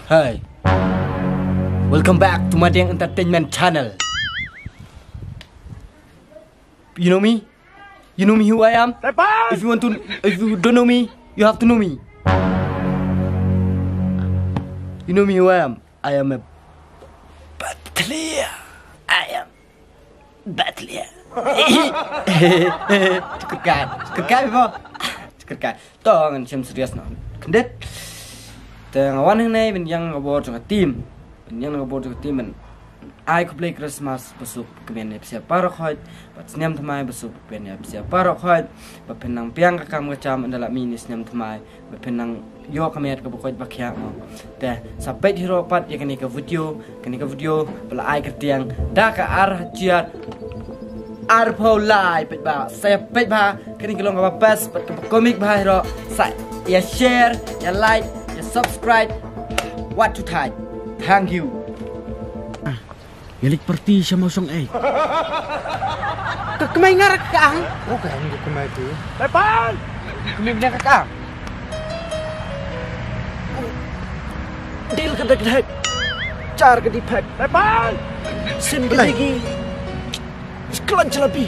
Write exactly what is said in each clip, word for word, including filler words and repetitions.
Hey, welcome back to Madiang Entertainment Channel. You know me? You know me who I am? If you want to, if you don't know me, you have to know me. You know me who I am? I am a bad player. I am Batliya. Skrkai, skrkai mo. Skrkai. To ngan shem serious noh. Khyndiat. Te nga wan hangne ban ïeng na ka bor jong ka team. Ban ïeng na ka bor jong ka team ban ai khublei Christmas ba suk kmen ïa phi baroh khoit. Bad snem thymmai ba suk kmen ïa phi baroh khoit. Ba phin nang biang ka kam ka jam ynda la mih ïa snem thymmai. Ba phin nang ïoh ka met kaba koit ba khiah mo. Te sa peit hi ruh pat ïa kane ka video, kane ka video ba la ai kyrteng da ka ar hajar arphew lai. Peit bha, sa ïa peit bha, kane ka long kaba best bad kaba komik bha hi ruh. Sa ïa share, ïa like, ïa subscribe. Wat shu thait. Thank you. Ïa leit party sha Mawsong ei. Ka kmai ngar ka ang. Oh, ka ang ka kmai tu. Tepan! Kmai bneng ka ang. Dil ka dak dak. Char ka diphak. Tepan! Sim ka digi. Sklan jalabi.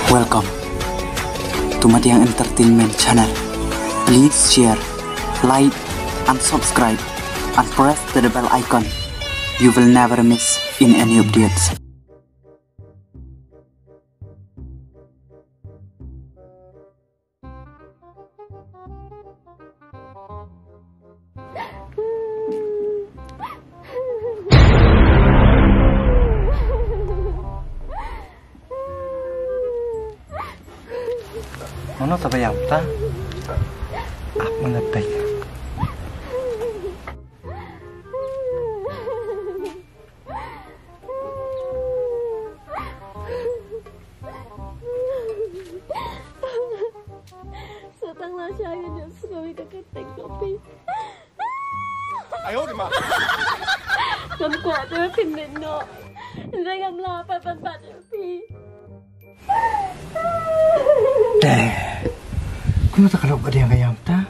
Welcome to Madiang Entertainment Channel. Please share, like, and subscribe, and press the bell icon. You will never miss in any updates. Mano taba ïam ta? Ap mano tai. Sa tang la sha ïa ïa sngew ïa ka kyrteng ka phi. Ayo de ma. Ngam kwah te phin leit noh. Hynrei ngam lah pat ban bat ïa phi. Te. Kumno ta ka lok ka diang ka ïam ta?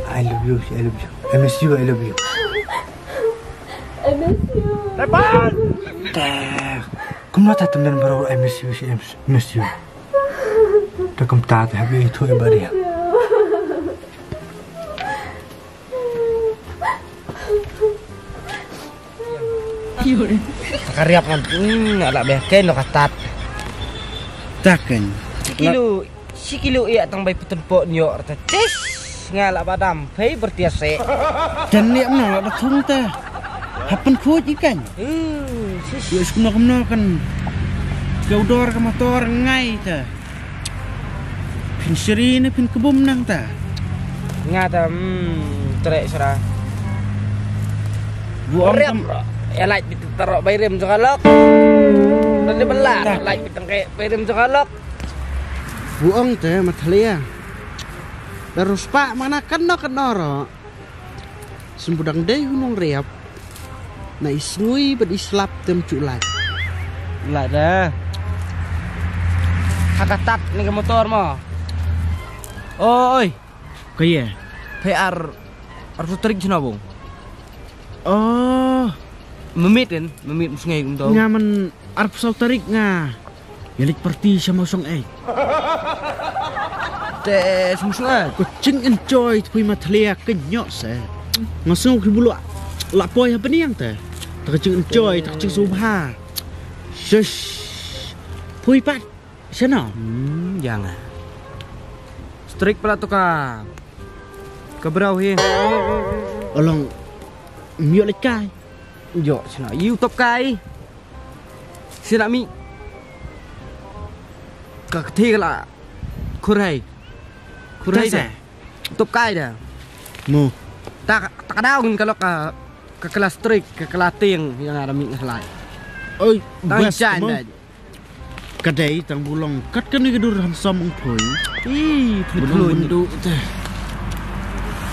I love you, I love you. I miss you, I love you. I miss you. Tepan! Te. Kumno ta tymmen baroh I miss you, I miss you. Te kumta te hap ïathuh ïa ba diang. Ka riap ngan, hmm, nga lah beh ken ka tat. Ta ken. Shi kilo, shi kilo ïa tang bai pynpot ñiok rta. Tis, nga lah badam, phei bertiase. Ten liap na lah da thung ta. Hapen khuj ikan. Hmm, sis. Ïa skumno kumno kan. Ka udor ka motor ngai ta. Phin seri ne phin kebum nang ta. Nga ta, hmm, trek sera. Bu ong rem. Ya lait bit taro bai rem jong ka lok. Tadi bela lait bit tengke bai rem jong ka lok. Bu ong te Mathalia. Darus pak mana kena kena ro. Sembudang dei hunong riap. Na i sngui bad i slap tem cu lait. Lait dah. Haka tat ni ka motor mo. Oi. Kaya. Phai ar ar tu tarik chna bong. Oh. Memit kan, memit musngai kum tau. Nyaman arphew saw tarik nga. Ïa leit party sha Mawsong ei. Te sha Mawsong ei. Ko jing enjoy tpui Mathalia ka ñiok se. Nga sngew ki bulu la poi ha paniang te. Ta ka jing enjoy, ta ka jing subha. Shush. Pui pat. Shano? Hmm, yang ah. Strik pala to ka. Ka brau hi. Olong. Miok leit kai. Ïoh, sna ïu top kai. Sna mi. Ka kthi ka la. Khur hai. Khur hai da. Top kai da. Mo. Ta ta ka daw ngin ka lok ka ka kala strik ka kala ting yang ada mi ngalai. Oi, bas mo. Ka dei tang bulong kat kane ka dur handsome ong phui. Ih, phui phui. Bundu te.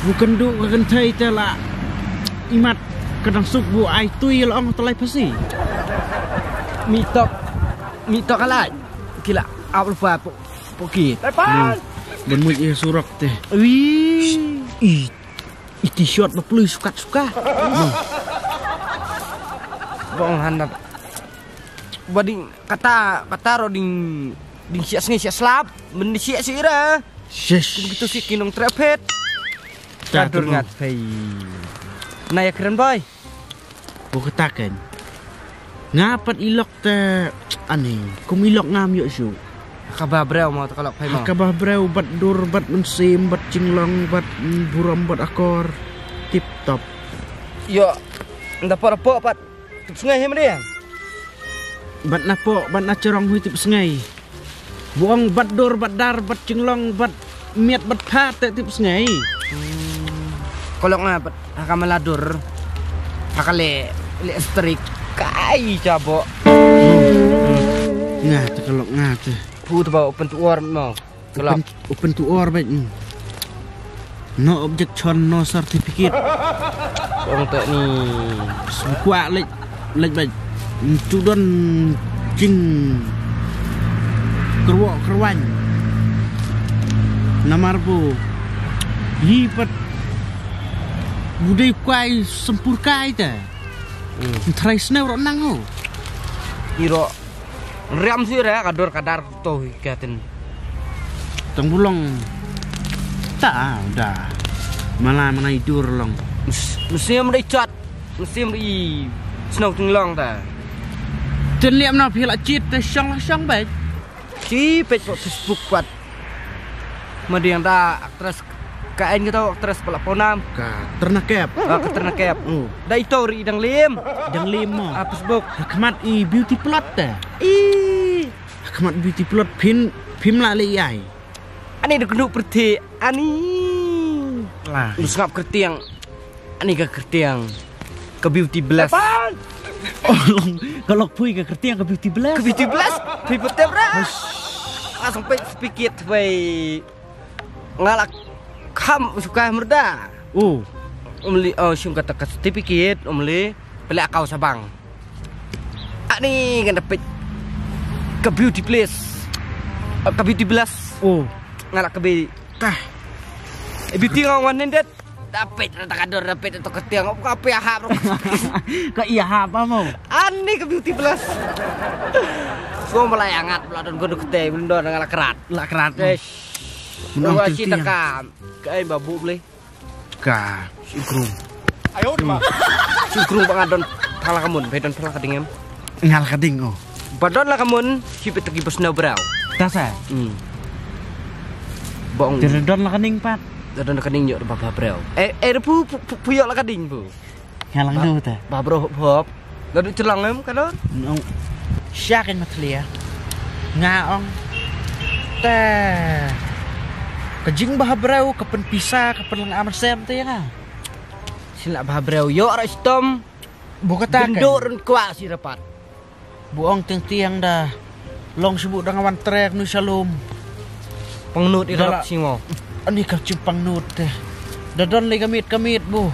Bu kendu ka kenthei te la. Imat ka dang suk bu ai tui la ong talai pasi. Mi tok. Mi tok alai. Ki la ap lupa po, po ki. Lepas. Ban muid ïa surok te. Ui. I, i t-shirt ba plui sukat-sukat. Bong hanap. Ba ding kata, kata ro ding, ding siak sngi siak slap, men siak sira. Shish. Kum kitu si ki nongtrei phet. Ka dur ngat phei. Na ïa kren boy. Ko kata kan. Nga pat i lok te ani, kum i lok ngam ïoh shuh. Kaba breu mo te ka lok phai mo. Kaba breu bad dur bad mynsiem bad jinglong bad, mm, burom bad akor. Tip top. Ïoh. Nda por por pat. Tip sngai hem dia. Bad na por bad na cerong hui tip sngai. Buong bad dur bad dar bad jinglong bad miat bad pha te tip sngai. Ko lok nga bad ha ka mala dur. Ha ka le, le strik. Kai jabo. Nga te ko lok nga te. Pu te ba open to war mo. Ko lok. Open, open to war bad. No objection, no certificate. Ong te ni. Sngkwa lek, lek bad. Tu don jing kerwok kerwan. Namar bu hi pat budai kwai sempur kai te. Hmm. Trai snew ro nang ho. Iro. Riam si re ka dur ka dar to hi ka tin. Tang bulong. Ta da. Mala mana i dur long. Mes-, mesim dei chat. Mesim dei snow ting long ta. Tin liam na phi la chit te shong la shong bad. Chi page Facebook pat. Ma ding da aktris ka en gitu aktris pala ponam. Ka Ternakep. Ah, ka Ternakep. Oh. Da ito ri dang lim. Dang lim mo. Ah, Facebook. Hakmat i beauty plot te. I. Hakmat beauty plot phin phim la le ai. Ani da kenu perti ani. Lah. Musngap kertiang. Ani ka kertiang. Ka beauty blast. Oh, long, ka lok pui ka kertiang ka beauty blast. Ka beauty blast. Pui petem ra. Asang pe sepikit bai. Ngalak kam suka merda. Oh. Umli, oh, shim kata ka certificate, umli. Pele akau sabang. Ani kan dapat ka beauty place. Ka beauty blast. Oh. Ngalak ka bi. Kah. Eh, beauty ngau wan nendet. Dapat rata kadur dapat tu ketiang. Ka apa ya hap. Ka iya hap apa mo. Ani ka beauty blast. Ko malai angat pula don ko kete bendon ngalak kerat. Lak kerat. Eish. Menang. Wa cita kam. Ka ai babu beli. Ka. Syukrung. Ayo, ma. Syukrung ba nga don phala ka mun, ba don phala ka ding em. Nga la ka ding, oh. Ba don la ka mun, shi pet ki bas na brau. Ta sa? Hmm. Ba ong. Te don la ka ding pat. Don la ka ding ïoh ba ba brau. Eh, eh, pu, pu, pu, pu ïoh la ka ding, pu. Nga la ka ding ta. Ba brau hop hop. Nga duk celang em ka don. Nong. Sha kein Mathlia. Nga ong. Te. Ka jing ba ha brau, ka pynpisa, ka pynlang amar sem te ïa nga. Sila ba ha brau ïoh ra stom. Bu kata kan. Benduk run kwah si rapat. Bu ong tiang tiang da. Long sibu da nga wan trek nu shalom. Pangnud i rap singmo. Ani ka chim pangnud te. Da don le ka mit ka mit bu.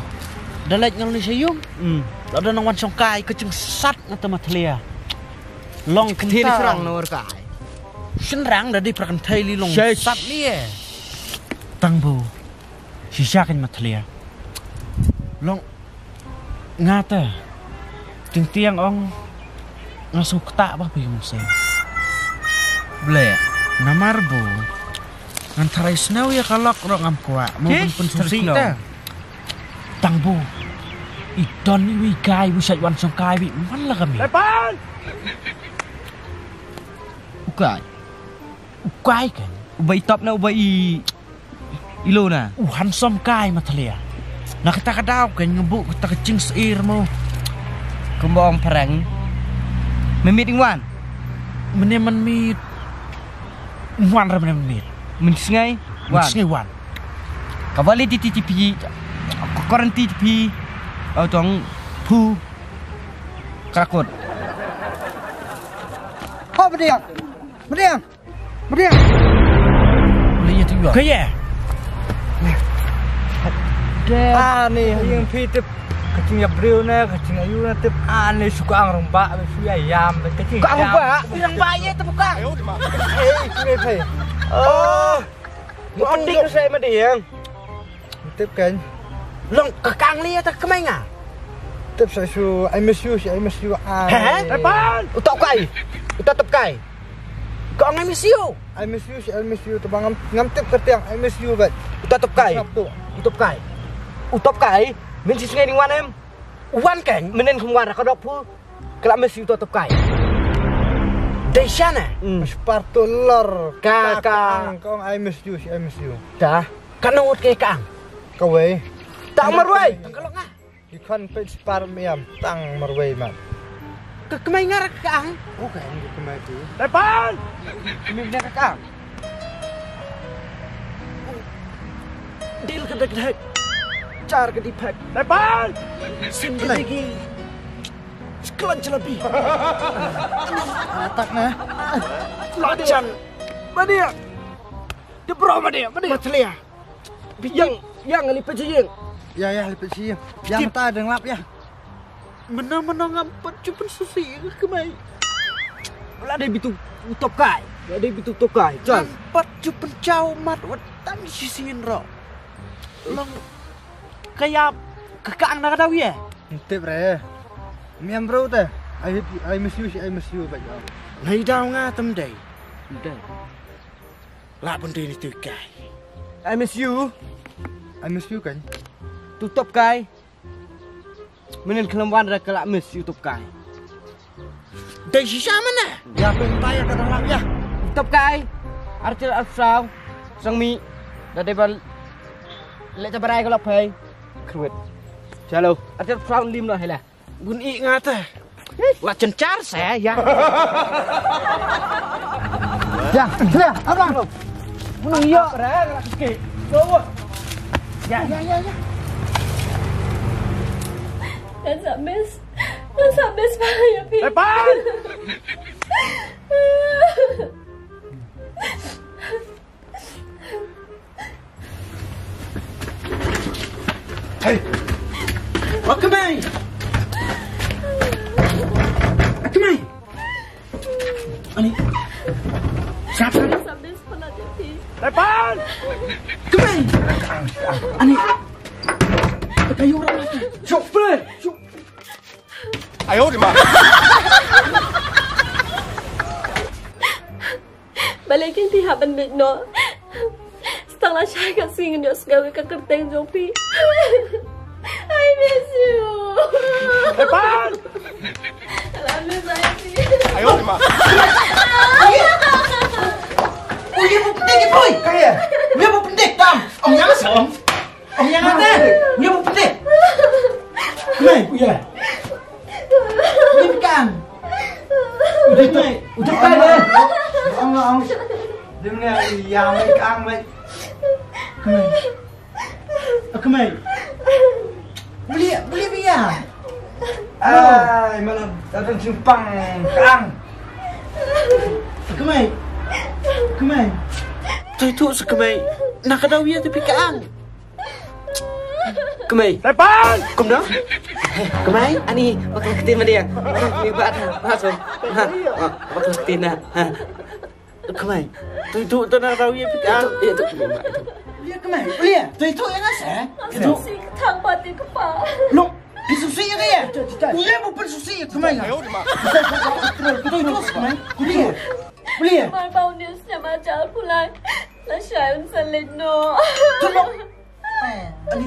Da lek ngal ni sayum. Hmm. Da don nang wan song kai ka ching sat na ta Mathlia. Long kthie ni serang na war kai. Senrang da di prakan thai li long sat li eh. Tang bu. Shisha kein Mathlia. Long Nga te. Ting tiang ong. Nga suk ta ba pi mung sing. Ble. Namar bu. Ngan tharai snow ïa ka lok rok ngam kwah. Mo pun pun susi ta. Tang bu. I don i wi kai wi sai wan song kai wi man la kami. Lepan. Ukai. Ukai kan. Ubai top na ubai i. Ilo na. U handsome kai Mathlia. Na kata ka daw ka ngebu kata ka ching seir mo. Kumba ong perang. Memit ing wan. Mene man mit. Wan ra mene man mit. Min sngai. Min sngai wan. Kavali ti ti ti pi. Koran ti ti pi. Au tong pu. Krakut. Ho bediang. Bediang. Meriang. Boleh ya tiba. Kaya. Ah ni yang fitip. Ka jingïabriew ne, ka jingïaïu ne, tip, ah, ne shu ka ang rangbah, shu ïa ïam, ka jingïam. Ka ang rangbah? Rangbah ïa tip ka. Eh, kine thei. Oh. Mo ding sa ma ding. Tip kan. Long ka kang li ta kmai nga. Tip sa shu, I miss you, shu, I miss you. Ah. He? Tepan! U Top Kai. U Top Kai. Ka ong I miss you. I miss you, shu, I miss you. Tebang ngam, ngam tip kyrteng, I miss you, but. U Top Kai. Ngap tu. U Top Kai. U Top Kai. Min si sungai ning wan em. Wan keng, menen kum wan ka dok pu. Kala miss you to Top Kai. Dei shane. Hmm. Spar tu lor. Ka, ka. Ka ang, ka ong I miss you, shu, I miss you. Ta. Ka ngut ke ka ang. Kawei. Tang marwei. Tang kalok nga. Ki khon peit spar miam tang marwei mat. Ka kmai ngar ka ang. Oh, ka ang ka kmai tu. Tepan! Kmai ngar ka ang. Dil ka dak dak. Char ka diphak. Tepan! Sim ka digi. Sklan jalabi. Atak na. Lachan. Mania. De bro mania, mania. Matlia. Yang, yang lipet jing. Ya, ya, lipet jing. Yang ta deng lap ya. Mena mena ngam pat ju pynsusi ka kmai. La dei bitu Top Kai. La dei bitu Top Kai. Chal. Ngam pat ju pynchaw mat wat tang shisien ro. Long ka ïap ka kang na ka daw ye. Ntip re. Miam bro te. I hate you, I miss you, I miss you, bye. Nai daw nga tam dei. Dei. La pun dei ni tu kai. I miss you. I miss you kan. Tu Top Kai. Menen khlem wan ra ka la miss you Top Kai. Dei shisha mana? Ya pun taya ka dalam ya. Top Kai. Artil Arsaw. Sang mi. Da dei bal. Le ta barai ka la phai. Kruet. Chalo. Artil Arsaw lim no hela. Bun i nga ta. Wa chen char sa ya. Ya, ya, abang. Bun i ya. Ya, ya, ya, ya. Kan sa miss. Kan sa miss pa ya pi. Tepan. Hey! Wa kmai! Kmai! Ani. Siapa? Tepan! Kmai! Ani. Kayu orang. Shuk, play. Shuk. Ayo, di ma. Balei kin ti ha ban bit no. Stang la shai ka sing nyo sgawi ka kerteng jong pi. I miss you. Tepan! I miss you. Ayo, di ma. Uye bu pendek boy. Kaya. Uye bu pendek tam. Om yang som. Om yang ate. Uye bu pendek. Kmai, uye. Uye kan. Udah kai, udah kai deh. Ong, ong. Dia mana yang mai kang mai. Kmai. Kmai. Beli, beli biya. Ai, malam datang simpang kang. Kmai. Kmai. Toi tu sa kmai. Nak ada uya tapi kang. Kmai. Tepan! Kum dong? Kmai, ani bakal ketin ma dia. Ni ba ta, ba so. Ha, bakal ketin na. Ha. Kmai. Tu tu tu na rawi pika. Ya tu kmai. Lia kmai. Lia. Tu tu yang asa. Tu. Si thang pati kepa. Lo. Disusi ya kaya. Lia bu pun susi ya kmai. Tu tu kmai. Lia. Lia. Mai bau ni sema jal pulai. La shai un sa leit no. Tolong. Ani.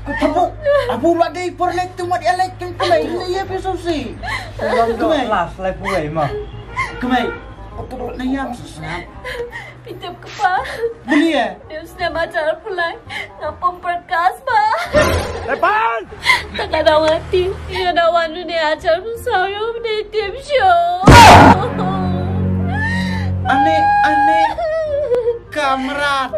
Ko tabu. Abu la dei por leit tu mat ya leit tu kmai. Ni ya pe so si. Tolong do. Kmai. Las lai puai ma. Kmai. Ko tabu na yam so sa. Pitip kepa. Beli ya. Ni usne ma jar pulai. Ngam pom perkas ba. Tepan. Takadang ati, ïa dawan ne ajar saw ïa u ne tim show. Ane, ane, kamrat.